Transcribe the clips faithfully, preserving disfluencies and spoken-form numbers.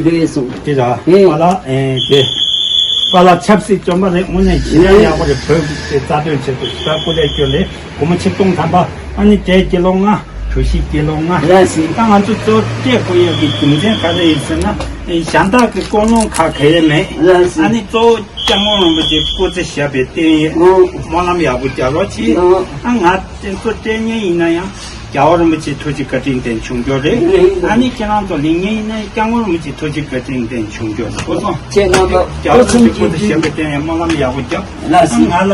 འདི་སོང་། དེ་ལ་ཨེ། པཱ་ལགས་ཨེ་དེ། པཱ་ལགས་ཆབ་སྲིད་བཙོན་པ་རེད། དངོས་གནས་ཇི་ལྟར་ཡག་པོ་རེད། བོད་ཀྱི་རྩ་དོན་ཆེད་དུ་ཞེ་དྲག་སྐུ་ལས་བསྐྱོན་ལས་སྒོར་མོ་ཆིག་སྟོང་ཐམ་པ། ཨ་ནི་འབྲས་ཀི་ལོ་ལྔ། གྲོ་ཞིབ་ཀི་ལོ་ལྔ། ལགས་སོ། ད་ང་ཚོ་གཙོ་བོ་སྤྲད་དགོས་ཡག་གི་རྒྱུ་མཚན་ག་རེ་ཡིན་ཟེར་ན། ཨེ་གཞན་དག་གི་སྐོར་ལོང་ཁ་ག་ཡེ་མེད། ལགས་སོ། ཨ་ནི་གཙོ་བོ་སྐྱབས་མགོན་རིན་པོ་ཆེ་སྐུ་ཚེ་ཞབས་པད་བརྟན་ཡས། ཨོ། སྨོན་ལམ་ཡག་པོ་རྒྱག་རོགས་གྱིས། ཨོ། ཨ་ང་དེ་ཚོ་སྤྲད་མཁན་ཡིན་ན་ཡང་རྒྱལ་བ་རིན་པོ་ཆེ་ཐུགས་རྗེ་བཀའ་དྲིན་དེ་བྱུང་རྒྱུ་རེད། རེད། ཨ་ནི་ཁྱེད་རང་ཚོ་ལེན་མཁན་ཡིན་ན་སྐྱབས་མགོན་རིན་པོ་ཆེ་ཐུགས་རྗེ་བཀའ་དྲིན་དེ་བྱུང་རྒྱུ་རེད། གོ་སོང་། ཁྱེད་རྣམ་པ་རྒྱལ་བ་རིན་པོ་ཆེ་སྐུ་ཚེ་ཞབས་པད་བརྟན་ཡས། སྨོན་ལམ་ཡག་པོ་རྒྱབ། ལགས་སོ། ཨ་ང་ལ་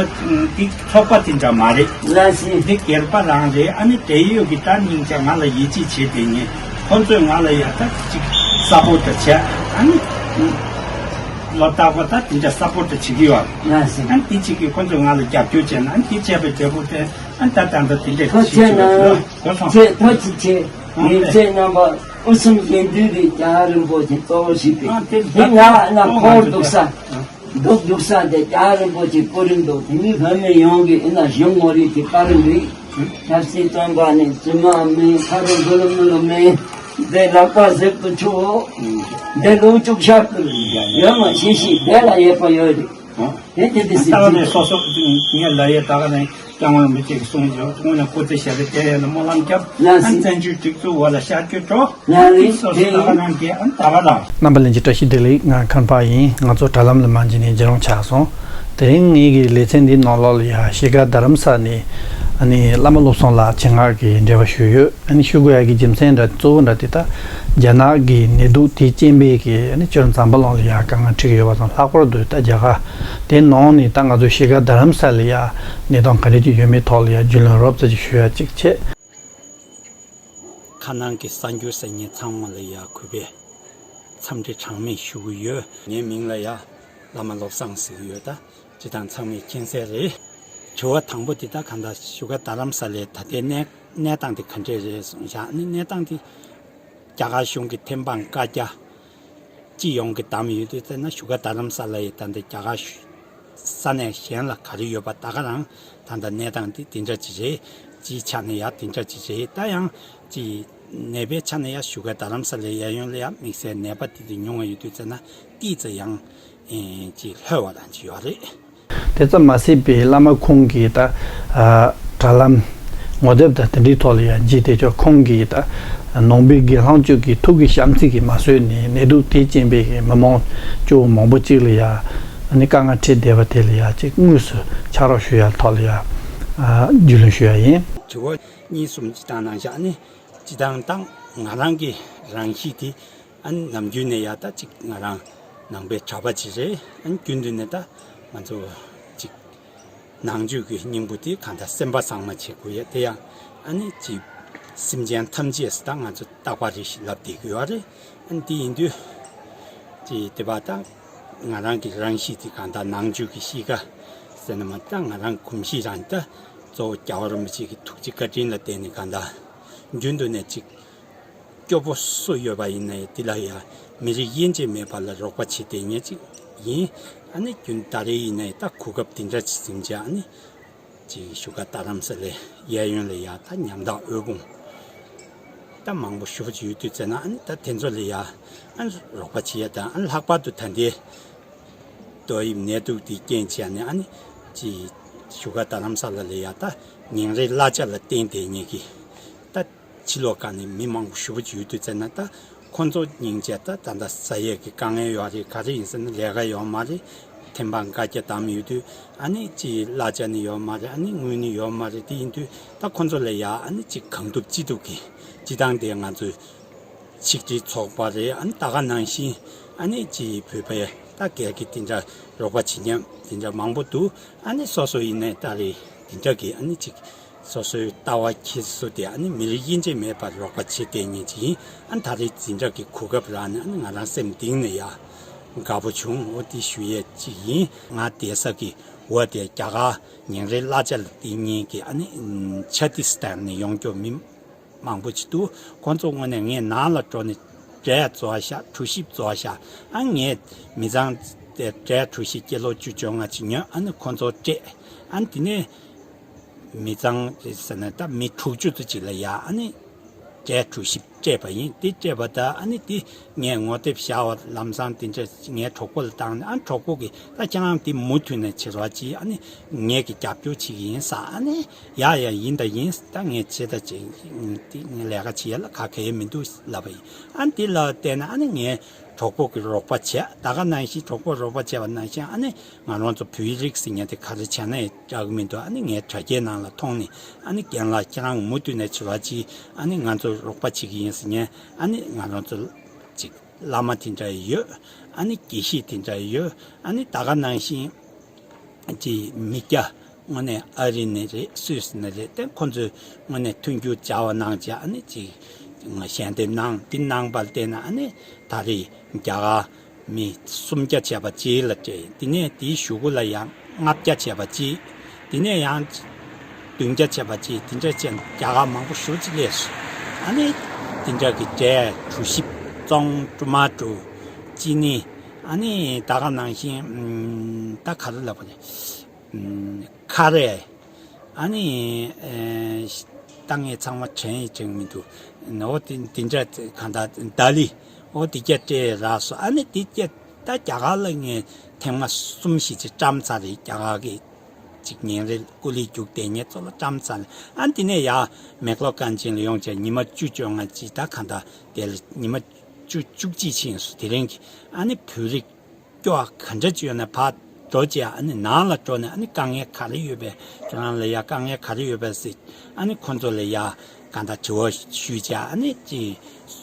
འདི་ཚོགས་པ་དེ་འདྲ་མ་རེད། ལགས་སོ། འདི་སྒེར་པ་རང་རེད། ཨ་ནི་འབྲེལ་ཡོད་ཀྱི་ད་སྙིང་རྗེ་ང་ལ་ཡིད་ཆེས་བྱེད་དེ་ངས་ཁོང་ཚོས་ང་ལ་ཡ་ད་ཅིག་སཔོར་ཊི་བྱས། ཨ་ནི་ལོ་རྟག་པ་ད་དེ་འདྲ་སཔོར་ཊི་བྱེད་ཀྱི་ཡོད། ལགས་སོ། ཨ་ནི་དེ་གཅིག་གིས་ཁོང་ཚོས་ང་ལ་རྒྱབ་སྐྱོར་བྱས་ན། ཨ་ནི་དེ་བྱས་པའི་འབྲས་བུ་དེ་ཨ་ནི་ད་ད་ལྟ་དེ་འདྲ་ཐུགས་རྗེ་ཆེ་གནང་། གོ་སོང་། ཁྱེད་ཐུགས་རྗེ་ཆེ། ཨ་ངས་ཁྱེད་རྣམ་པ་དབུ་གསུམ་དགེ་འདུན་པའི་རྒྱལ་བ་རིན་པོ་ཆེ་གཙོ་བོ་ཞིག་སྟེ། ཨ་དེ་དེ་ང་ན་ཁོར་འདུག་ས། འདུག་འདུག་ས་དེ་རྒྱལ་བ་རིན་པོ་ཆེ་སྐུ་རིམ་འདུག་དེ་མི་བོད་མི་ཡོངས་ཀྱི་ཨེ་ན་གཞུང་ངོ་རིས་ཀྱི་བཀའ་རིམ་རེད། ཆབ་སྲིད་བཙོན་པ་ནི་བཙུན་མ་མིན། ཁ་རུ་འགུལ་མི་ལོ་མིན། དེ་ལག་པ་གཟེབ་ཏུ་ཆུ་འོ། དེ་ལུང་བཅུ་ཤར་དུ་ཡོད་མ་ཤེས་ཤིག་དེ་ལ་ཡོད་པ་ཡོད་རེད། དེ་དེ་དེ་སྲིད་ལྟ་བ་ནས་སོ་སོ་ངས་ལ་ཡོད་ད་ག་ནས། སྐྱབས་མགོན་རིན་པོ་ཆེ་གིས་གསུངས་ཡོད། དངོས་གནས་སྐུ་ཚེ་ཞབས་པད་བརྟན་ཡས་ལ་སྨོན་ལམ་རྒྱབ། ལགས་སོ། ཨ་བཙན་བྱོལ་སྒྲིག་འཛུགས་འོག་ལ་ཤར་བསྐྱོད་འགྲོ། ལགས་རེད། སོ་སོ་ད་ག་རང་གིས་ཨ་ད་ག་རང་། རྣམ་པ་ལྷན་རྒྱས་བཀྲ་ཤིས་བདེ་ལེགས། ང་ཁམས་པ་ཡིན། ང་ཚོ་དྲ་ལམ་ལ་མ་འཇིགས་ནས་བརྒྱུད་རུང་ཆགས་སོང་། དེ་རིང་ངེད་ཀྱི་ལེ་ཚན་འདིའི་ནང་ལོགས་ལ་ཡ་གཞིས་ཀ་རྡ་རམ་ས་ནས་ཨ་ནི་བླ་མ་བློ་བཟང་ལགས་ཆེད་མངགས་ཀྱིས་འབྲེལ་བ་ཞུས་ཡོད། ཨ་ནི་ཞུ་དགོས་ཡག་གི་རྒྱུ་མཚན་འདྲ་གཙོ་བོ་འདྲ་དེ་ད་རྒྱ་ནག་གི་ནད་དུག་དེའི་རྐྱེན་པས་ཀྱི་ཨ་ནི་སྤྱིར་འཛམ་བུ་གླིང་ལ་ཡ་དཀའ་ངལ་འཕྲད་ཀྱི་ཡོད་པ་དང་། ལྷག་པར་དུ་ད་རྒྱ་གར་དེ་ནང་ནས་ད་ང་ཚོ་གཞིས་ཀ་རྡ་རམ་ས་ལ་ཡ་གནས་སྟངས་ག་འདྲ་ཅིག་ཡོད་མེད་ཐོག་ལ་ཡ་རྒྱུས་ལོན་རོབ་ཙམ་ཅིག་ཞུ་ཡ་གཅིག་བྱས། ཁ་ནང་གི་གསར་འགྱུར་གསན་མཁན་ཚང་མ་ལ་ཡ་གུས་པས་འཚམས་འདྲི་གྲངས་མེད་ཞུ་གི་ཡོད། ངའི་མིང་ལ་ཡ་བླ་མ་བློ་བཟང་ཟེར་གྱི་ཡོད། ད་སྤྱིར་བཏང་ཚང་མས་མཁྱེན་གསལ་རེད། དྲི་བ་དང་པོ་དེ་ད་གང་ལྟར་གཞིས་ཀ་རྡ་རམ་ས་ལའི་ད་ལྟའི་གནས་གནས་སྟངས་དེ་ག་འདྲས་རེད་གསུངས་བཞག་ནི། གནས་སྟངས་དེ་རྒྱ་གར་གཞུང་གི་ཐེམ་སྤང་བཀའ་རྒྱ་སྤྱི་ཡོངས་ཀྱིས་བསྡམས་ཡོད་དུས་ཙམ་ན། གཞིས་ཀ་རྡ་རམ་ས་ལ་ཡི་ད་ལྟ་རྒྱ་གར་ས་གནས་གཞན་ལ་ག་རེ་ཡོད་པ་ད་ག་རང་ད་ལྟ་གནས་སྟངས་དེ་དེ་འདྲ་ཅིག་རེད། སྤྱིའི་ཆ་ནས་ཡང་དེ་འདྲ་ཅིག་རེད། ད་ཡང་ཅིག་ནད་པའི་ཆ་ནས་ཡང་གཞིས་ཀ་རྡ་རམ་ས་ལའི་གཡས་གཡོན་ལ་ཡང་དམིགས་བསལ་ནད་པ་དེ་འདྲ་ཉུང་བ་ཡོད་དུས་ཙམ་ན་ཏོག་ཙམ་ཡང་ཅིག་ལྷོད་པ་རང་ཅིག་ཡོད་རེད། དེ་ཙམ་མ་ཟད་པའི་བླ་མ་ཁོང་གིས་ད་ཨ་དྲ་ལམ་ངོ་དེབ་དང་དེ་འདྲའི་ཐོག་ལ་ཡང་བརྗོད་དེ། ཅོག་ཁོང་གིས་ད་ནང་པའི་དགེ་སློང་བཅས་ཀྱི་ཐུགས་ཀྱི་བྱམས་བརྩེ་གིས་མ་བཟོད་ནས་ནད་དུག་དེའི་རྐྱེན་པས་མི་མང་སྐྱོ་བོ་མང་པོ་ཅིག་ལ་ཡང་ཨ་ནི་དཀའ་ངལ་འཕྲད་བསྡད་པ་དེ་ལ་ཡང་ཅིག་དངོས་སུ་ཕྱག་རོགས་ཞུ་ཡ་ཐོག་ལ་ཡང་ཨ་རྒྱུས་ལོན་ཞུ་ཡ་ཡིན། དྲི་བ་གཉིས་གསུམ་ཅིག་བཏང་གནང་བཞག་ནི། སྤྱིར་བཏང་ད་ང་རང་གི་རང་གཤིས་དེ་ཨ་ནི་ནམ་རྒྱུན་ནས་ཡ་ད་ཅིག་ང་རང་ནང་པའི་གྲྭ་པ་ཅིག་རེད། ཨ་ནི་རྒྱུན་དུ་ནས་ད་ང་ཚོ་ཅིག་ནང་ཆོས་ཀྱི་སྙིང་པོ་དེ་གང་ལྟར་སེམས་པ་བཟང་མ་བྱེད་དགོས་ཡ་དེ་ཡང་ཨ་ནི་ཅིག་སེམས་ཅན་ཐམས་ཅད་ད་ང་ཚོ་རྟག་པ་རེ་ཞིག་ལབ་བསྡད་ཀྱི་ཡོད་རེད། ཨ་ནི་དེ་ཡིན་དུས་ཅིག་དེ་བ་ད་ང་རང་གི་རང་གཤིས་དེ་གང་ལྟར་ནང་ཆོས་ཀྱི་གཤིས་ཀ་ཟེར་ན་མ། ད་ང་རང་གོམས་གཤིས་རང་ད་གཙོ་བོ་རྒྱལ་བ་རིན་པོ་ཆེ་གི་ཐུགས་རྗེ་བཀའ་དྲིན་ལ་བརྟེན་ནས་གང་ལྟར་རྒྱུན་དུ་ནས་ཅིག་སྐྱོ་པོ་སུ་ཡོད་པ་ཡིན་ན་ཡང་དེ་ལ་ཡང་མི་རིགས་དབྱེ་འབྱེད་མེད་པ་ལ་རོགས་པ་བྱེད་བསྡད་མཁན་ཅིག་ཡིན། ཨ་ནི་རྒྱུན་ད་རེས་ཡིན་ན་ཡང་ད་གོ་སྐབས་དེ་འདྲ་ཅིག་ཟིན་བྱས། ཨ་ནི་ཅིག་གཞིས་ཀ་རྡ་རམ་ས་ལའི་གཡས་གཡོན་ལ་ཡང་ད་ཉམ་ཐག་དབུལ་ཕོངས་ད་མང་པོ་ཞེ་པོ་ཅིག་ཡོད་དུས་ཙམ་ན། ཨ་ནི་ད་དེ་ཚོ་ལ་ཡང་ཨ་ནི་རོགས་པ་བྱེད་ཡ་དང་། ཨ་ནི་ལྷག་པར་དུ་ད་ལྟའི་ཏོག་དབྱིབས་ནད་དུག་དེ་རྐྱེན་བྱས་ནས་ཨ་ནི་ཅིག་གཞིས་ཀ་རྡ་རམ་ས་ལ་ལ་ཡ་ད་ཉིན་རེའི་གླ་ཆ་ལ་བརྟེན་བསྡད་མཁན་གྱི་ད་ཕྱི་ལོགས་ཁག་ནས་མི་མང་པོ་ཞེ་པོ་ཅིག་ཡོད་དུས་ཙམ་ན། ད་ཁོང་ཚོ་སྙིང་རྗེ་ད་ད་ལྟ་ཟ་ཡས་ཀྱི་དཀའ་ངལ་ཡོད་རེད། ག་རེ་ཡིན་ཟེར་ན་ལས་ཀ་ཡོད་མ་རེད། ཐེམ་སྤང་བཀའ་རྒྱ་བསྡམས་ཡོད་དུས་ཨ་ནི་ཅིག་གླ་ཆ་ནི་ཡོད་མ་རེད། ཨ་ནི་དངུལ་ནི་ཡོད་མ་རེད། དེ་ཡིན་དུས་ད་ཁོང་ཚོ་ལ་ཡ་ཨ་ནི་ཅིག་གང་ཐུབ་ཅི་ཐུབ་ཀྱིས་སྤྱིར་བཏང་དེ་ང་ཚོའི་ཆིག་སྒྲིལ་ཚོགས་པ་རེད། ཨ་ནི་ད་ག་ནང་བཞིན་ཨ་ནི་ཅིག་བོད་པའི་ད་སྒེར་གྱི་དེ་འདྲ་རོགས་པ་བྱེད་མཁན་དེ་འདྲ་མང་པོ་འདུག་ཨ་ནི་སོ་སོ་ཡིན་ནའི་ད་རེས་དེ་འདྲ་གི་ཨ་ནི་ཅིག་སོ་སོའི་ལྟ་བ་ཁྱད་གསོད་དེ་ཨ་ནི་མི་རིགས་དབྱེ་འབྱེད་མེད་པར་རོགས་པ་བྱེད་བསྡད་མཁན་ཅིག་ཡིན། ཨ་ནི་ད་རེས་འཛིན་གྲྭ་གི་གོ་སྐབས་རག་ནས་ཨ་ནི་ང་རང་སེམས་གཏིང་ནས་ཡ་དགའ་པོ་བྱུང་། འོ་དེ་ཞུ་ཡས་ཅིག་ཡིན། ང་བསྡད་ས་གི་འོ་དེ་རྒྱ་གར་ཉིན་རེའི་གླ་ཆ་ལ་བརྟེན་མཁན་གྱི་ཨ་ནི་ཆ་ཏིས་ཐན་ནས་ཡོང་རྒྱུ་མི་མང་པོ་ཅིག་འདུག་ཁོང་ཚོ་དངོས་གནས་ངའི་ནང་ལ་འགྲོ་ནས་འབྲས་བཙོ་བ་བཞག་གྲོ་ཞིབ་བཙོ་བ་བཞག་ཨ་ངས་མི་ཚང་དེ་འབྲས་གྲོ་ཞིབ་ཀི་ལོ་བཅུ་བཅོ་ལྔ་ཅིག་ཉོས། ཨ་ནི་ཁོང་ཚོར་སྤྲད། ཨ་ནི་དེ་ནས་མི་ཚང་རེད་ཟེར་ན་ད་མི་དྲུག་ཅུ་ཙམ་ཅིག་ལ་ཡ་ཨ་ནི་འབྲས་གྲོ་ཞིབ་ སྤྲད་པ་ཡིན། དེ་སྤྲད་པ་ད་ཨ་ནི་དེ་ངས་ངོ་དེབ་བཞག་པ་ལམ་སང་དེ་འདྲ་ངའི་གྲོགས་པོ་ལ་བཏང་ནས། ཨ་གྲོགས་པོ་གིས་ད་ཁྱེད་རང་དེ་མུ་མཐུད་ནས་བྱེད་རོགས་གྱིས། ཨ་ནི་ངས་ཀྱི་རྒྱབ་སྐྱོར་བྱེད་ཀྱི་ཡིན་ཟེར། ཨ་ནི་ཡ་ཡ་ཡིན་ད་ཡིན། ད་ངས་བྱེད་ད་བྱེད། དེ་ངས་ལས་ཀ་བྱེད་ཡ་ལ་ག་གེ་མི་འདུག་ལབ་པ་ཡིན། ཨ་ནི་དེ་ལ་བལྟས་ན་ཨ་ནི་ངའི་གྲོགས་པོ་གིས་རོགས་པ་བྱས། ད་ག་ནང་བཞིན་གྲོགས་པོ་རོགས་པ་བྱས་པ་ནང་བཞིན། ཨ་ནི་ང་རང་ཚོ་བོད་ཡིག་རིགས་ཟེར་མཁན་དེ་ག་རེ་བྱས་ན་ཡང་འདྲ་གི་མི་འདུག་ཨ་ནི་ངའི་དྲ་རྒྱའི་ནང་ལ་མཐོང་ནས། ཨ་ནི་རྒན་ལགས་ཁྱེད་རང་མུ་མཐུད་ནས་བྱེད་རོགས་གྱིས། ཨ་ནི་ང་ཚོ་རོགས་པ་བྱེད་ཀྱི་ཡིན་ཟེར་མཁན། ཨ་ནི་ང་རང་ཚོ་ཅིག་བླ་མ་དེ་འདྲ་ཡོད། ཨ་ནི་དགེ་བཤེས་དེ་འདྲ་ཡོད། ཨ་ནི་ད་ག་ནང་བཞིན་ཅིག་མི་སྐྱ་དངོས་གནས་ཨ་རི་ནས་རེད། སུད་སི་ནས་རེད། དེ་ཁོང་ཚོས་དངོས་གནས་མཐུན་འགྱུར་སྦྱར་བ་གནང་བྱས། ཨ་ནི་ཅིག་ཞལ་འདེབས་གནང་། དེ་གནང་པར་བལྟས་ན་ཨ་ནི་ད་རེས་རྒྱ་གར་མི་སུམ་བརྒྱ་བྱས་པ་གཅིག་ལ་སྤྲད། དེ་ནས་དེའི་གཞུག་གུ་ལ་ཡང་ལྔ་བརྒྱ་བྱས་པ་གཅིག་དེ་ནས་ཡང་བདུན་བརྒྱ་བྱས་པ་གཅིག་དེ་འདྲ་བྱས་ནས་རྒྱ་གར་མང་པོ་ཞེ་པོ་ཅིག་སླེབས་སོང་། ཨ་ནི་དེ་འདྲ་གི་འབྲས་གྲོ་ཞིབ་བཙོང་། ཊོ་མ་ཊོ། ཅི་ནི། ཨ་ནི་ད་ག་ནང་བཞིན་ཨམ་ད་ག་རེ་ལབ་པ་རེད། ཨམ་ཁ་རས། ཨ་ནི་ཨེ་ད་ངས་ཚང་མ་དྲན་ཡི་དྲན་མི་འདུག་འོ་དེ་དེ་འདྲ་གང་ལྟར་ལྡ་ལི། འོ་དེ་གྱད་སྤྲད་རག་སོང་། ཨ་ནི་དེ་གྱད་ད་རྒྱ་གར་ལ་ངས་ཐེངས་མ་གསུམ་བཞི་ཅིག་བཀྲམ་ཚར་རེད། རྒྱ་གར་གི་ཅིག་ཉིན་རེ་ཀུ་ལི་རྒྱུགས་བསྡད་མཁན་ཚོ་ལ་བཀྲམ་ཚར་རེད། ཨ་ནི་དེ་ནས་ཡར་མེག་ལོ་ཀན་ཅིན་ལ་ཡོང་བྱས་ཉི་མ་བཅུ་བཅོ་ལྔ་ཅིག་ད་གང་ལྟར་དེ་ལ་ཉི་མ་བཅུ་བཅུ་གཅིག་ཕྱིན་སོང་། དེ་རིང་གི་ཨ་ནི་བོད་རིགས་སྐྱོ་བ་ག་འདྲ་ཅིག་ཡོད་ན་ཕར་འགྲོ་བྱས། ཨ་ནི་ནང་ལ་འགྲོ་ནས་ཨ་ནི་དཀའ་ངལ་ག་རེ་ཡོད་པས། ཁྱོད་རང་ལ་ཡ་དཀའ་ངལ་ག་རེ་ཡོད་པས་ཟེར། ཨ་ནི་ཁོང་ཚོ་ལ་ཡ་གང་ལྟར་དྲི་བ་ཞུས་བྱས། ཨ་ནི་ཅིག་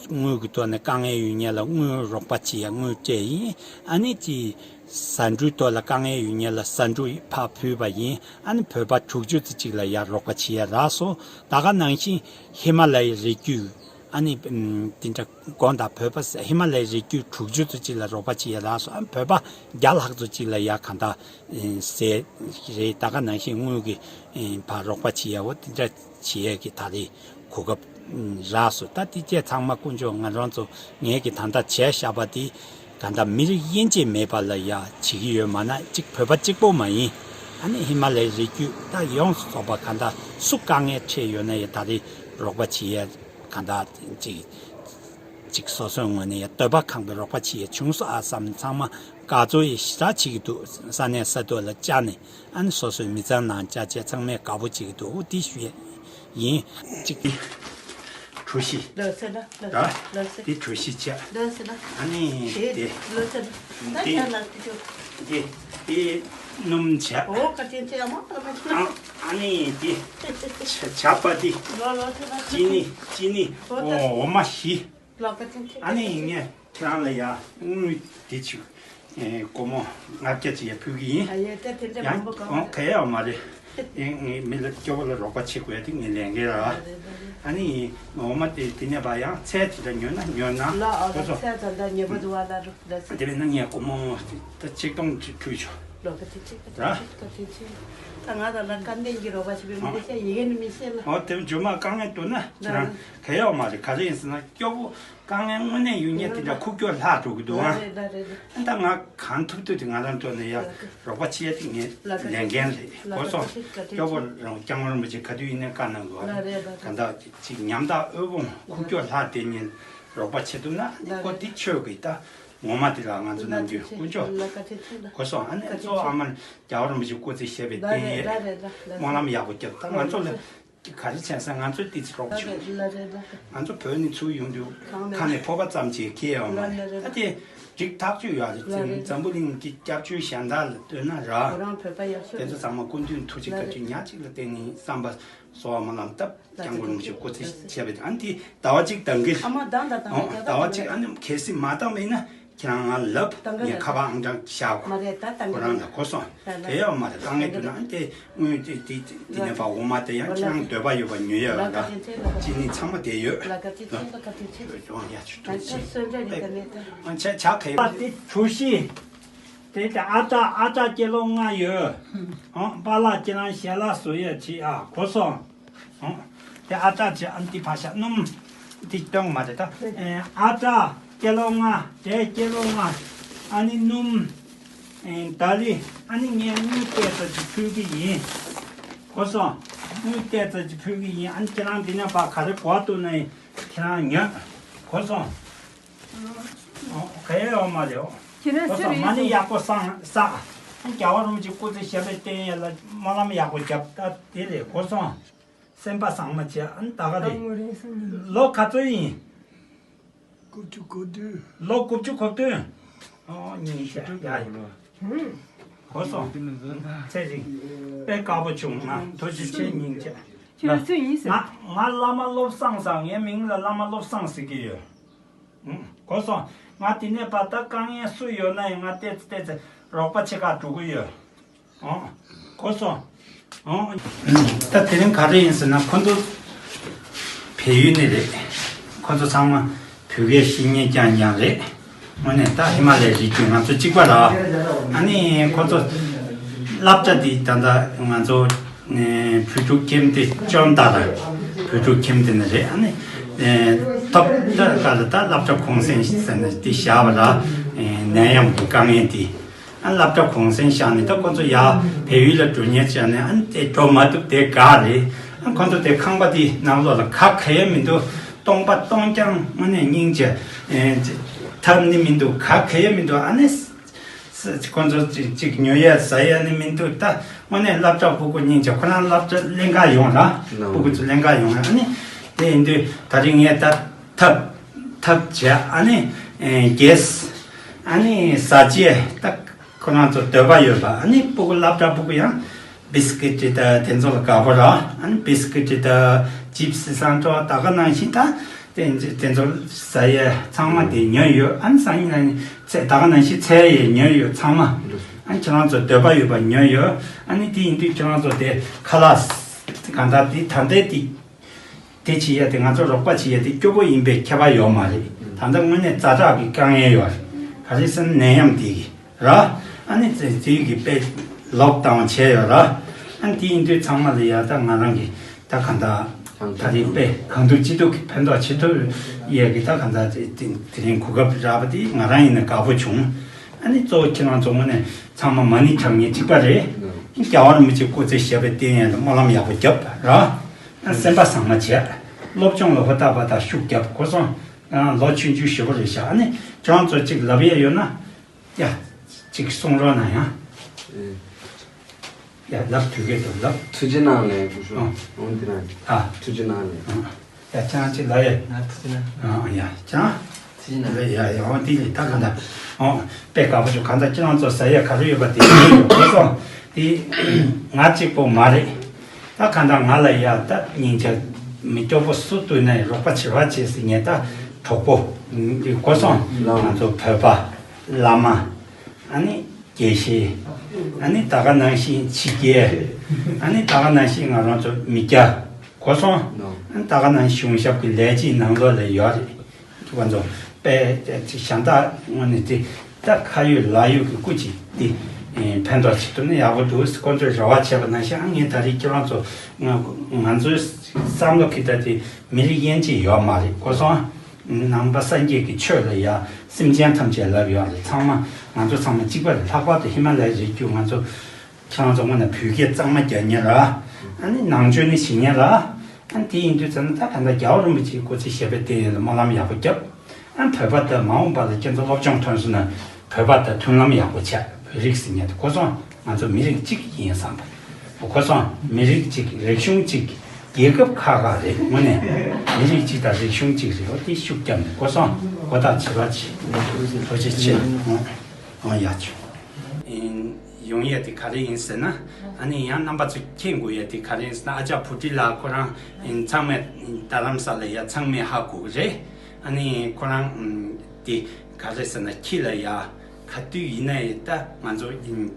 དངུལ་གྱི་ཐོག་ནས་དཀའ་ངལ་ཡོད་མཁན་ལ་དངུལ་རོགས་པ་བྱེད་ཡ་དངུལ་སྤྲད་ཡིན། ཨ་ནི་ཅིག་ཟ་འབྲུའི་ཐོག་ལ་དཀའ་ངལ་ཡོད་མཁན་ལ་ཟ་འབྲུ་ཕར་ཕུལ་བ་ཡིན། ཨ་ནི་བོད་པ་དྲུག་ཅུ་ཙམ་ཅིག་ལ་ཡ་རོགས་པ་བྱེད་ཡ་རག་སོང་། ད་ག་ནང་བཞིན་ཧི་མ་ལ་ཡའི་རི་རྒྱུད། ཨ་ནི་ཨམ་དེ་འདྲ་དགོངས་དག་བོད་པ་ཧི་མ་ལ་ཡའི་རི་རྒྱུད་དྲུག་ཅུ་ཙམ་ཅིག་ལ་རོགས་པ་བྱེད་ཡ་རག་སོང་། ཨ་བོད་པ་བརྒྱ་ལྷག་ཙམ་ཅིག་ལ་ཡ་གང་ལྟར་ཨེ་ཟས་རེད། ད་ག་ནང་བཞིན་དངུལ་གྱི་ཨེ་ཕར་རོགས་པ་བྱེད་ཡ། འོ་དེ་འདྲ་བྱེད་ཡ་གི་ད་རེས་གོ་སྐབས་ཨམ་རག་སོང་། ད་དེ་བཅས་ཚང་མ་དཀོན་མཆོག་ང་རང་ཚོ་ངས་ཀྱི་ད་ལྟ་བྱས་བཞག་པ་དེ་གང་ལྟར་མི་རིགས་དབྱེ་འབྱེད་མེད་པ་ལ་ཡ་བྱེད་ཀྱི་ཡོད། མ་ན་གཅིག་བོད་པ་གཅིག་པོ་མ་ཡིན། ཨ་ནི་ཧི་མ་ལ་ཡའི་རི་རྒྱུད་ད་ཡོངས་སུ་རྫོགས་པ་གང་ལྟར་སུ་དཀའ་ངལ་འཕྲད་ཡོད་ན་ཡ་ད་རེས་རོགས་པ་བྱེད་ཡ། གང་ལྟར་ཅིག་ཅིག་སོ་སོའི་ངོས་ནས་ཡ་འདོད་པ་ཁེངས་པའི་རོགས་པ་བྱེད་ཡ་བྱུང་སོང་ཨ་བསམ། ཚང་མ་དགའ་ཚོར་ཡི་ཞེ་དྲག་བྱེད་ཀྱི་འདུག་ས་གནས་ས་ཐོག་ལ་བཅར་ནས། ཨ་ནི་སོ་སོའི་མི་ཚང་ནང་བཅར་བྱས་ཚང་མས་དགའ་པོ་བྱེད་ཀྱི་འདུག་འོ་དེ་ཞུ་ཡ་ཡིན། ཅིག་གྲོ་ཞིབ། ལོ་ཚོད་ལ་ལོ་ད་ཚོད་ལོ་ཚོད་འདི་གྲོ་ཞིབ་བྱས། ལོ་ཚོད་ལ་ཨ་ནི་དེ་དེ་ལོ་ཚོད་ལ་ད་དེ་ཡང་ལ་དེ་ཆོ། དེ་དེ་སྣུམ་བྱས། འོ་ཀ་ཅན་ཚེ་ཨ་མ་ཨ་མ་ཆོ། ཨ་ཨ་ནི་དེ་ཆ་ཆ་པ་དེ་ལོ་ལོ་ཚོད་ལ་ཅི་ནི་ཅི་ནི་འོ་ད་འོ་མ་བཞི། ལོ་ཀ་ཅན་ཚེ་ཨ་ནི་ངས་ཁྱེད་རང་ལ་ཡ་དངུལ་དེ་ཆུ་ཨེ་སྒོར་མོ་ལྔ་བརྒྱ་ཅིག་ཡ་ཕུལ་གི་ཡིན། ཨ་ཡ་ད་དེ་འདྲ་ཡང་མང་པོ་གང་ཨོ་ག་ཡ་མ་རེད། ཨེ་ངས་མི་ལ་སྐྱོ་པོ་ལ་རོགས་པ་བྱེད་དགོས་ཡ་དེ་ངའི་ལས་འགན་ར། ཨ་ནི་འོ་མ་དེ་དེ་ནས་བ་ཡང་ཚད་དེ་འདྲ་ཉོས་ན་ཉོས་ན་ལ་ཨ་ཁོ་ཚོ་ཚད་ད་འདྲ་ཉོས་པ་འདུག་བ་ལ་རུ་ལ་ཟེར། དེ་བས་ན་ངས་སྒོར་མོ་ད་ཆིག་སྟོང་ཅིག་ཕུལ་ཆོག་ལོ་ཀ་ཅན་ཚེ་ཀ་ཅན་ཚེ་ཀ་ཅན་ཚེ་ད་ང་ད་ལ་ཀ་འདན་གྱི་རོགས་པ་བྱེད་པའི་མི་དེ་ཤ་ཡི་གེ་ནི་མི་ཤེས་ལ། ཨོ་དེ་འཇོ་མ་དཀའ་ངལ་འདུག་ན་ཁྱེད་རང་ག་ཡ་མ་རེད། ག་རེ་ཡིན་ཟེར་ན་སྐྱོ་པོ། དཀའ་ངལ་དངོས་གནས་ཡོད་མཁན་དེ་འདྲ་ཁུག་ཀྱོག་ལྷག་འགྲོ་གི་འདུག་ཨ། ལ་རེད་ལ་རེད་ལ། ད་ང་གང་ཐུབ་ཐུབ་དེ་ང་རང་ཐོག་ནས་ཡ་རོགས་པ་བྱེད་ཡ་དེ་ངའི་ལས་འགན་རེད། གོ་སོང་། སྐྱོ་པོ་རང་སྐྱབས་མགོན་རིན་པོ་ཆེ་ག་དུས་ཡིན་ནའི་བཀའ་གནང་དགོས་ཨ། གང་ལྟར་ཅིག་ཉམ་ཐག་དབུལ་ཕོངས་ཁུག་ཀྱོག་ལྷག་བསྡད་མཁན་རོགས་པ་བྱེད་ཐུབ་ན་ནི་ཁོ་དེ་ཆོས་ཀྱི་ད་ངོ་མ་དེ་ལ་ང་ཚོ་ནམ་རྒྱུན་དཀོན་མཆོག་གོ་སོང་། ཨ་ནི་གཙོ་བོ་ཨ་མ་རྒྱལ་བ་རིན་པོ་ཆེ་སྐུ་ཚེ་ཞབས་པད་བརྟན་ཡས་སྨོན་ལམ་ཡག་པོ་བརྒྱབ། ད་ང་ཚོ་ལ། ག་རེ་བྱས་ཟེར་ང་ཚོ་ཏི་ཙི་རོགས་བྱུང་། ལ་རེད་ལ་རེད། ང་ཚོ་བོད་ནས་ཚུར་ཡོང་དུས་གང་ནས་ཁ་ནས་ཕོར་པ་ཙམ་ཅིག་ཁྱེར་ཡོང་མ་ལ་རེད། ལ་རེད། ད་དེ་རིགས་ཐག་ཆོད་ཡོད་རེད། ལ་རེད། འཛམ་བུ་གླིང་གི་སྐྱབས་བཅོལ་གཞན་དག་ལ་ལྟོས་ན་ར། ཁོ་རང་བོད་པ་ཡག་ཤོས་དེ་ཚོ་ཚང་མ་སྐུ་མདུན་ཐུགས་རྗེ་བཀའ་དྲིན་ཉག་གཅིག་ལ་བརྟེན་ནས་བསམ་པ་གསོལ་བ་སྨོན་ལམ་བཏབ། ལ་སྐྱབས་མགོན་རིན་པོ་ཆེ་སྐུ་ཚེ་ཞབས་པད་ཨ་ནི་དེ་ཟླ་བ་གཅིག་གདང་གི། ཨ་མ་གདང་གདང་གདང་ཟླ་བ་གཅིག་ཨ་ནི་གལ་སྲིད་མ་བཏང་བ་ཡིན་ན། ཁྱེད་རང་ང་ལབ། ངས་ཁ་པར་ཨང་གྲངས་བཞག་གོ། མ་རེད་ད་ད་ཁོ་རང་ལ་གོ་སོང་། ད་ད་དེ་ཡོད་མ་རེད། དཀའ་ངལ་འདུག་ན་དེ་དངུལ་དེ་དེ་དེ་ནས་པ་འོ་མ་དེ་ཡང་ཁྱེད་རང་འདོད་པ་ཡོད་པ་ཉོ་ཡ་ཡོད་ལ་ཅི་ནི་ཚང་མ་དེ་ཡོད། ལ་ཀ་ཅི་ཚེ་ལ་ཀ་ཅི་ཚེ། ཡོང་ཡ་ཆུ་ད་ཐུག་ད་ཅི་སོན་ཚ་རི་ད་ནས་ད། ང་ཆ་ཆ་ག་ཡོད། དེ་གྲོ་ཞིབ། དེ་དེ་ཨ་ཏྲ་ཨ་ཏྲ་སྐྱེ་ལོ་ལྔ་ཡོད། ཨང་པཱ་ལགས་ཁྱེད་རང་ཞལ་ལག་བཟོ་ཡ་ཆེ་ཨ་གོ་སོང་། ཨོ། དེ་ཨ་ཏྲ་ཅེ་ཨ་ནི་དེ་ཕ་ཤ་སྣུམ། དེ་སྟོན་མ་རེད་ད། ཨ་ཏྲ་སྐྱེ་ལོ་ལྔ། དེ་སྐྱེ་ལོ་ལྔ། ཨ་ནི་སྣུམ། ཨེ་ད་ལི། ཨ་ནི་ངས་དངུལ་བལྟས་ཙམ་ཅིག་ཕུལ་གི་ཡིན། གོ་སོང་། དངུལ་བལྟས་ཙམ་ཅིག་ཕུལ་གི་ཡིན། ཨ་ནི་ཁྱེད་རང་འདི་ནས་ཕ་ག་རེ་གོ་བ་འདུག་ན་ཁྱེད་རང་ཉོན། གོ་སོང་། ཨོ། ག་ཡེ་ཡོད་མ་རེད། ཨོ། ཁྱེད་རང་གོ་སོང་། སུ་རེད་མ་ནི་ཡག་པོ་བསམ་བསམ། རྒྱལ་བ་རིན་པོ་ཆེ་སྐུ་ཚེ་ཞབས་པད་བརྟན་ཡས་ལ་སྨོན་ལམ་ཡག་པོ་རྒྱབ། ད་དེ་རེད། གོ་སོང་། སེམས་པ་བཟང་མོ་བྱས། ཨ་ནི་ད་ག་རེད། ལོ་ག་ཚོད་ཡིན། དགུ་བཅུ་གོ་བདུན། ལོ་དགུ་བཅུ་གོ་བདུན། ཨོ། སྙིང་རྗེ། ཡ་ཡ། གོ་སོང་། ཚེ་རིང་། དཔེ་དགའ་པོ་བྱུང་། ང་ཐུགས་རྗེ་ཆེ། སྙིང་རྗེ། ཁྱོད་སུ་ཡིན་ཟེར། ང་ང་བླ་མ་བློ་བཟང་ཟེར། ངའི་མིང་ལ་བླ་མ་བློ་བཟང་ཟེར་གྱི་ཡོད། ཨང་། གོ་སོང་། ང་དེ་ནས་ཕར་ད་དཀའ་ངལ་སུ་ཡོད་ན་ཡང་ང་ཏོག་ཙམ་ཏོག་ཙམ་རོགས་པ་བྱེད་ག་འགྲོ་གི་ཡོད། ཨང་། གོ་སོང་། ཨང་། ད་དེ་རིང་ག་རེ་ཡིན་ཟེར་ན། ཁོ་ཚོ་བལ་ཡུལ་ནས་རེད། ཁོ་ཚོ་ཚང་མ་བོད་སྐད་ཤེས་མཁན་རྐྱང་རྐྱང་རེད། དངོས་གནས་ད་ཧི་མ་ལ་ཡའི་རི་རྒྱུད་ང་ཚོ་གཅིག་པ་རེད། ཨ་ནི་ཁོ་ཚོ་བསླབ་བྱ་འདི་ད་ལྟ་ང་ཚོ་ནས་བོད་ཕྲུག་ཁྱིམ་སྡེ་ཅོན་ཏ་ར། བོད་ཕྲུག་ཁྱིམ་སྡེ་ནས་རེད། ཨ་ནི་ཐོབ་ད་ག་ལ་ད་བསླབ་བྱ་གུང་སེང་ཟེར་ནས་འདི་བཞག་པ་རེད། ནད་ཡམས་ཀྱི་དཀའ་ངལ་འདི། ཨ། བསླབ་བྱ་གུང་སེང་བཞག་ནས་ད་ཁོ་ཚོ་ཡར་བལ་ཡུལ་ལ་འགྲོ་མཁན་བྱས་ནས། ཨ་ནི་དེ་འགྲོ་མ་ཐུབ། དེ་ག་རེད། ཨ། ཁོ་ཚོ་དེ་ཁང་པ་དེ་ནང་ལོགས་ལ་ག་ག་ཡ་མི་འདུག་སྟོང་པ་སྟོང་རྐྱང་། དངོས་གནས་སྙིང་རྗེ། ཨེ། ཐབས་ནི་མི་འདུག་ག་ག་ཡ་མི་འདུག་ཨ་ནི་ཁོ་ཚོ་ཅིག་ཅིག་ཉོ་ཡ་ཟ་ཡ་ནི་མི་འདུག་ད་དངོས་གནས་བསླབ་བྱ་ཕྲུ་གུ་སྙིང་རྗེ། ཁོ་རང་བསླབ་བྱ་ལེན་ག་ཡོང་ར། ཕྲུ་གུ་ཚོ་ལེན་ག་ཡོང་ར། ཨ་ནི་དེ་ཡིན་དུས་ད་རིང་ངས་ད་ཐབ་ཐབ་བྱས། ཨ་ནི་ཨེ། གེ་སི། ཨ་ནི་ཟ་བཅས་ད་ཁོ་རང་ཚོ་འདོད་པ་ཡོད་པ། ཨ་ནི་ཕྲུ་གུ་སློབ་གྲྭ་ཕྲུ་གུ་ཡང་བིས་ཀིཊ་དང་དེ་ཚོ་ལ་དགའ་པོ་ར། ཨ་ནི་བིས་ཀིཊ་དང་ཅིབ་སི་སང་ཏོག་ད་ག་ནང་བཞིན་ད་དེ་དེ་ཚོ་ཟ་ཡས་ཚང་མ་དེ་ཉོས་ཡོད། ཨ་ནི་སང་ཉིན་ནང་ཚེ་ད་ག་ནང་བཞིན་ཚལ་ཡས་ཉོས་ཡོད་ཚང་མ། ཨ་ནི་ཁྱེད་རང་ཚོ་འདོད་པ་ཡོད་པ་ཉོས་ཡོད། ཨ་ནི་དེ་ཡིན་དུས་ཁྱེད་རང་ཚོ་དེ་ཁ་ལག་གང་ལྟར་དེ་ད་ལྟའི་དེ། དེ་བྱེད་ཡ་དེ། ང་ཚོ་རོགས་པ་བྱེད་ཡ་དེ་སྐྱོ་པོ་ཡིན་པའི་ཁྱད་པར་ཡོད་མ་རེད། ད་ལྟ་དངོས་གནས་ཛ་དྲག་གི་དཀའ་ངལ་ཡོད་རེད། ག་རེ་ཟེར་ན་ནད་ཡམས་དེ་གི་ར། ཨ་ནི་དེ་དེ་གི་དཔེ་ལོག་ཌའུན་བྱས་ཡོད་ར། ཨ་ནི་དེ་ཡིན་དུས་ཚང་མ་ལ་ཡ་ད་ང་རང་གི་ད་གང་ལྟར་ད་རིང་དཔེ་གང་ཐུབ་ཅི་ཐུབ་ཀྱི་ཕན་ཐོགས་ཅི་ཐུབ་ཡས་ཀྱི་ད་གང་ལྟར་དེ་དེ་དེ་རིང་གོ་སྐབས་རག་པ་དེ་ང་རང་ཡིན་ན་དགའ་པོ་བྱུང་། ཨ་ནི་གཙོ་བོ་ཁྱེད་རང་ཚོ་དངོས་གནས་ཚང་མ་མ་ཎི་བགྲང་མཁན་གཅིག་པ་རེད། རྒྱལ་བ་རིན་པོ་ཆེ་སྐུ་ཚེ་ཞབས་པད་བརྟན་ཡས་ལ་སྨོན་ལམ་ཡག་པོ་རྒྱབ་ར། སེམས་པ་བཟང་མ་བྱས། སློབ་སྦྱོང་ལ་ཧུར་ཐག་པ་དང་ཤུགས་རྒྱབ། གོ་སོང་། ཡང་ལོ་ཆུང་ཆུང་ཞེ་པོ་རེད་ཤག་ཨ་ནི་ཁྱོད་རང་ཚོ་གཅིག་ལབ་ཡས་ཡོད་ན། ཡ། གཅིག་གསུང་རོགས་གནང་ཡ། ཨེ། ཡ་ལབ་དུས་སྐད་དུ་ལབ། ཐུགས་རྗེ་གནང་ལེ་སྐུ་ཞབས། ཨོ། འོང་འདི་ན། ཨ། ཐུགས་རྗེ་གནང་ལེ། ཨ། ཡ་ཅང་ཅིག་ལབ་ཡ། ང་ཐུགས་རྗེ་གནང་། ཨ་ཡ་ཅང་། ཐུགས་རྗེ་གནང་། ཡ་ཡ་འོང་འདི་ལས་ད་ག་འདྲ། ཨོ། དཔེ་དགའ་པོ་བྱུང་། གང་ལྟར་ཁྱེད་རང་ཚོ་ཟ་ཡ་ག་རེ་ཡོད་པ་དེ་ཡོད་གོ་སོང་། དེ་ང་གཅིག་པོ་མ་རེད། ད་གང་ལྟར་ང་ལ་ཡ་ད་སྙིང་རྗེ་མི་སྐྱོ་པོ་སུ་འདུག་ན་རོགས་པ་བྱེད་པ་བྱེད་ཟེར་ངས་ད་གྲོགས་པོ་གོ་སོང་། ང་ཚོ་བོད་པ་བླ་མ། ཨ་ནི་དགེ་བཤེས། ཨ་ནི་ད་ག་ནང་བཞིན་ཕྱི་རྒྱལ། ཨ་ནི་ད་ག་ནང་བཞིན་ང་རང་ཚོ་མི་སྐྱ་གོ་སོང་། ཨ་ནི་ད་ག་ནང་བཞིན་གཞུང་ཞབས་ཀྱི་ལས་བྱེད་ནང་ལོགས་ལ་ཡོད་རེད། ཁོ་ཚོ་དཔེ་གཞན་དག་དངོས་གནས་དེ་ད་ཁ་ཡོད་ལག་ཡོད་ཀྱི་སྐུ་མཁྱེན་དེ་ཕན་ཐོགས་བྱེད་ཐུབ་ན་ཡག་པོ་འདུག་ཁོ་ཚོས་རེ་བ་བྱས་པ་ནང་བཞིན། ཨ་ངས་ད་རེས་ཁྱེད་རང་ཚོ་ང་ང་ཚོའི་བསམ་བློ་གི་ད་དེ་མི་རིགས་དབྱེ་འབྱེད་ཡོད་མ་རེད་གོ་སོང་། ནང་པ་སངས་རྒྱས་ཀྱི་ཆོས་ལ་ཡ་སེམས་ཅན་ཐམས་ཅད་ལབ་ཡོད་རེད། ཚང་མ་ང་ཚོ་ཚང་མ་གཅིག་པ་རེད། ལྷག་པར་དུ་ཧི་མ་ལ་ཡའི་རི་རྒྱུད་ང་ཚོ་ཁྱེད་རང་ཚོ་དངོས་གནས་བོད་སྐད་གཙང་མ་རྒྱག་མཁན་ར། ཨ་ནི་ནང་ཆོས་ནི་བྱེད་མཁན་ར། ཨ་ནི་དེ་ཡིན་དུས་ཙམ་ན་ད་ག་འདྲ་རྒྱལ་བ་རིན་པོ་ཆེའི་སྐུ་ཚེ་ཞབས་པད་བརྟན་ཡས་ལ་སྨོན་ལམ་ཡག་པོ་རྒྱབ། ཨ་ནི་བོད་པ་དང་མ་འོངས་པ་ལ་ཁྱེད་ཚོ་སློབ་སྦྱོང་ཐོན་སོང་ན་བོད་པ་དང་མཐུན་ལམ་ཡག་པོ་བྱས། བོད་རིགས་ཟེར་མཁན་དེ་གོ་སོང་། ང་ཚོ་མི་རིགས་གཅིག་ཡིན་བསམ་པ། གོ་སོང་། མི་རིགས་གཅིག་རིག་གཞུང་གཅིག་རྒྱལ་ཁབ་ཁག་ཁག་རེད། དངོས་གནས་མི་རིགས་གཅིག་དང་རིག་གཞུང་གཅིག་རེད། འོ་དེ་ཤུགས་བརྒྱབ་ནས་གོ་སོང་། གོ་བརྡ་བྱེད་པ་བྱེད། ཐུགས་རྗེ་ཆེ། འོ་འོ་ཡག་བྱུང་། ཡོང་ཡས་དེ་ག་རེ་ཡིན་ཟེར་ན། ཨ་ནི་ཡང་རྣམ་པ་ཚོས་མཁྱེན་དགོས་ཡས་དེ་ག་རེ་ཡིན་ཟེར་ན། ཨ་ཅག་བུ་ཏི་ལ་ཁོ་རང་ཚང་མས་རྡ་རམ་ས་ལ་ཡ་ཚང་མས་ཧ་གོ་གི་རེད། ཨ་ནི་ཁོ་རང་དེ་ག་རེ་ཟེར་ན། ཁྱི་ལ་ཡ་ག་དུས་ཡིན་ན་ཡང་ད་ང་ཚོ་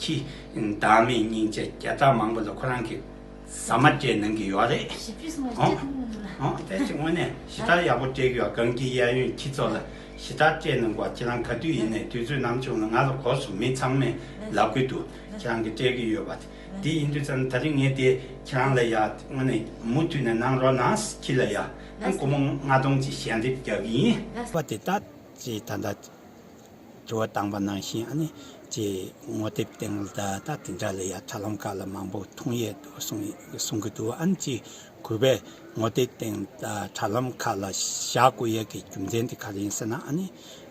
ཁྱི་བདག་མེད་སྙིང་རྗེ་བརྒྱ་ཕྲག་མང་པོ་ལ་ཁོ་རང་གིས་ཟ་མ་སྤྲད་གནང་གི་ཡོད་རེད། ཞིབ་ཕྲ་སོང་བ་ཨོ། ཞིབ་ཕྲ་གཏོང་གི་འདུག་ལ། ཨོ་དེ་ཅི་དངོས་གནས་ཞེ་དྲག་ཡག་པོ་སྤྲད་ཀྱི་ཡོད། གངས་ཀྱི་གཡས་གཡོན་ཁྱི་ཚོ་ལ་ཞེ་དྲག་སྤྲད་གནང་གོ། ཁྱེད་རང་ག་དུས་ཡིན་ནའི་དུས་ཚོད་ནམ་བྱུང་ན་ང་ལ་གོ་སོང་། མི་ཚང་མས་ལབ་ཀྱི་འདུག་ཁྱེད་རང་གིས་སྤྲད་ཀྱི་ཡོད་པ་དེ། དེ་ཡིན་དུས་ཙམ་ད་རིང་ངས་དེ་ཁྱེད་རང་ལ་ཡ་དངོས་གནས་མུ་མཐུད་ནས་གནང་རོགས་གནང་། ཁྱི་ལ་ཡ་སྒོར་མོ་ལྔ་སྟོང་ཅིག་ཞལ་འདེབས་རྒྱག་གི་ཡིན་པ་དེ། ད་ཅི་ད་ད། དྲི་བ་བཏང་པ་ནང་བཞིན་ཨ་ནི་ཅིག་ངོ་དེབ་སྟེང་ལ་ད་ད་དེ་འདྲ་ལ་ཡ་དྲ་ལམ་ཁག་ལ་མང་པོ་མཐོང་ཡས་འདུག་གསུང་གསུང་གི་འདུག་ཨ་ནི་ཅིག་གུས་པས་ངོ་དེབ་སྟེང་ད་དྲ་ལམ་ཁག་ལ་བཞག་དགོས་ཡས་ཀྱི་རྒྱུ་མཚན་དེ་ག་རེ་ཡིན་ཟེར་ན། ཨ་ནི་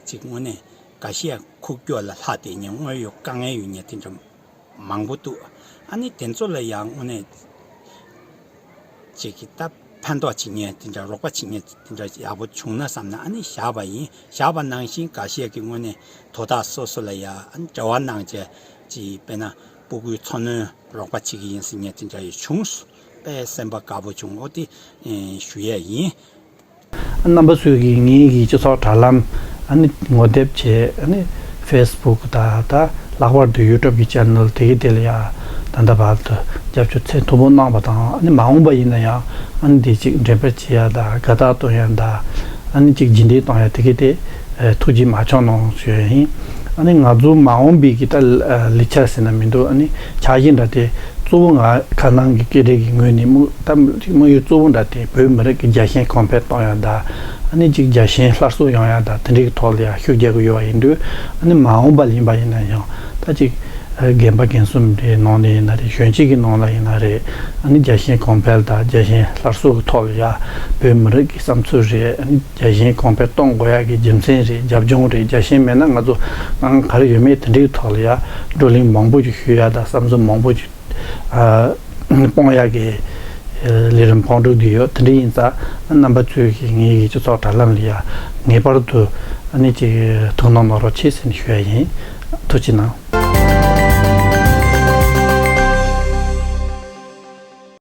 ཅིག་དངོས་གནས་འགའ་ཤས་ཁུག་ཀྱོག་ལ་ལྷག་བསྡད་མཁན་དངོས་ཡོད་དཀའ་ངལ་ཡོད་མཁན་དེ་འདྲ་མང་པོ་འདུག་ཨ་ནི་དེ་ཚོ་ལ་ཡང་དངོས་གནས་ཅིག་གི་ད་ཕན་ཐོགས་བྱེད་མཁན་དེ་འདྲ་རོགས་པ་བྱེད་མཁན་དེ་འདྲ་ཡག་པོ་བྱུང་ན་བསམ་ནས་ཨ་ནི་བཞག་པ་ཡིན། བཞག་པ་ནང་བཞིན་འགའ་ཤས་ཀྱིས་དངོས་གནས་དོ་བདག་སོ་སོ་ལ་ཡང་ཨ་ནི་འབྲེལ་བ་གནང་བྱས་ཅིག་དཔེར་ན་སྤུ་གུའི་འཚོ་སྣོན་རོགས་པ་བྱེད་ཀྱི་ཡིན་ཟེར་མཁན་དེ་འདྲ་ཡང་བྱུང་སོང་། དཔེ་སེམས་པ་དགའ་པོ་བྱུང་། འོ་དེ་ཨེ་ཞུ་ཡས་ཡིན། རྣམ་པ་ཚོས་ཀྱིས་ངེད་ཀྱི་སྤྱི་ཚོགས་དྲ་ལམ་ཨ་ནི་ངོ་དེབ་བྱས། ཨ་ནི་ཕེ་སི་བུག་དང་ད་ལྷག་པར་དུ་ཡུ་ཊུབ་ཀྱི་ཅེ་ནལ་དེ་གི་དེ་ལ་ཡང་ད་ལྟ་བར་དུ་རྒྱབ་སྐྱོར་ཚད་མཐོ་པོ་གནང་བ་དང་། ཨ་ནི་མ་འོངས་པ་ཡིན་ན་ཡང་ཨ་ནི་དེ་ཅིག་འགྲེམས་སྤེལ་བྱེད་ཡ་དང་དགའ་རྟགས་སྟོན་ཡ་དང་ཨ་ནི་ཅིག་རྒྱུན་འདེད་གཏོང་ཡ་དེ་གི་དེ་ཐུགས་རྗེ་མ་ཆུང་གནང་ཞུ་ཡ་ཡིན། ཨ་ནི་ང་ཚོ་མ་འོངས་པའི་གི་ད་ལས་འཆར་ཟེར་ན་མི་འདུག་ཨ་ནི་འཆར་གཞི་འདྲ་དེ་གཙོ་བོ་ང་ཁ་ནང་གི་སྐད་སྒྲ་གི་ངོས་ནས་དམིགས་ད་དམིགས་ཡུལ་གཙོ་བོ་འདྲ་དེ་བོད་མི་རིགས་ཀྱི་རྒྱལ་ཞེན་གོང་འཕེལ་གཏོང་ཡ་དང་། ཨ་ནི་ཅིག་རྒྱལ་ཞེན་སླར་གསོ་ཡོང་ཡ་དང་དེ་འདྲའི་ཐོག་ལ་ཡང་ཤུགས་རྒྱག་གི་ཡོད་པ་ཡིན་དུས། ཨ་ནི་མ་འོངས་པ་ཡིན་པ་ཡིན་ན་ཡང་ད་ཅིག་རྒན་པ་རྒན་གསུམ་དེ་ནང་ནས་ཡིན་ན་རེད། གཞོན་སྐྱེས་ཀྱི་ནང་ལ་ཡིན་ན་རེད། ཨ་ནི་རྒྱལ་ཞེན་གོང་འཕེལ་དང་རྒྱལ་ཞེན་སླར་གསོ་གི་ཐོག་ལ་ཡ་བོད་མི་རིགས་ཀྱི་བསམ་ཚུལ་རེད། ཨ་ནི་རྒྱལ་ཞེན་གོང་འཕེལ་གཏོང་དགོས་ཡ་གི་རྒྱུ་མཚན་རེད། རྒྱབ་ལྗོངས་རེད། རྒྱལ་ཞེན་མེད་ན་ང་ཚོ་ནང་ག་རེ་ཡོད་མེད་དེ་འདྲའི་ཐོག་ལ་ཡ་བགྲོ་གླེང་མང་པོ་ཞིག་ཞུ་ཡ་དང་བསམ་ཚུལ་མང་པོ་ཞིག་ཨ་སྤོང་ཡག་གི་ལས་རིམ་ཕོག་འགྲོ་གི་ཡོད། དེ་འདྲ་ཡིན་ཙང་རྣམ་པ་ཚོས་ཀྱིས་ངེད་ཀྱི་སྤྱི་ཚོགས་དྲ་ལམ་ལ་ཡ་ངེས་པར་དུ་ཨ་ནི་ཅིག་ཐུགས་སྣང་གནང་རོགས་བྱེད་ཟེར་ནས་ཞུ་ཡ་ཡིན། ཐུགས་རྗེ་གནང་།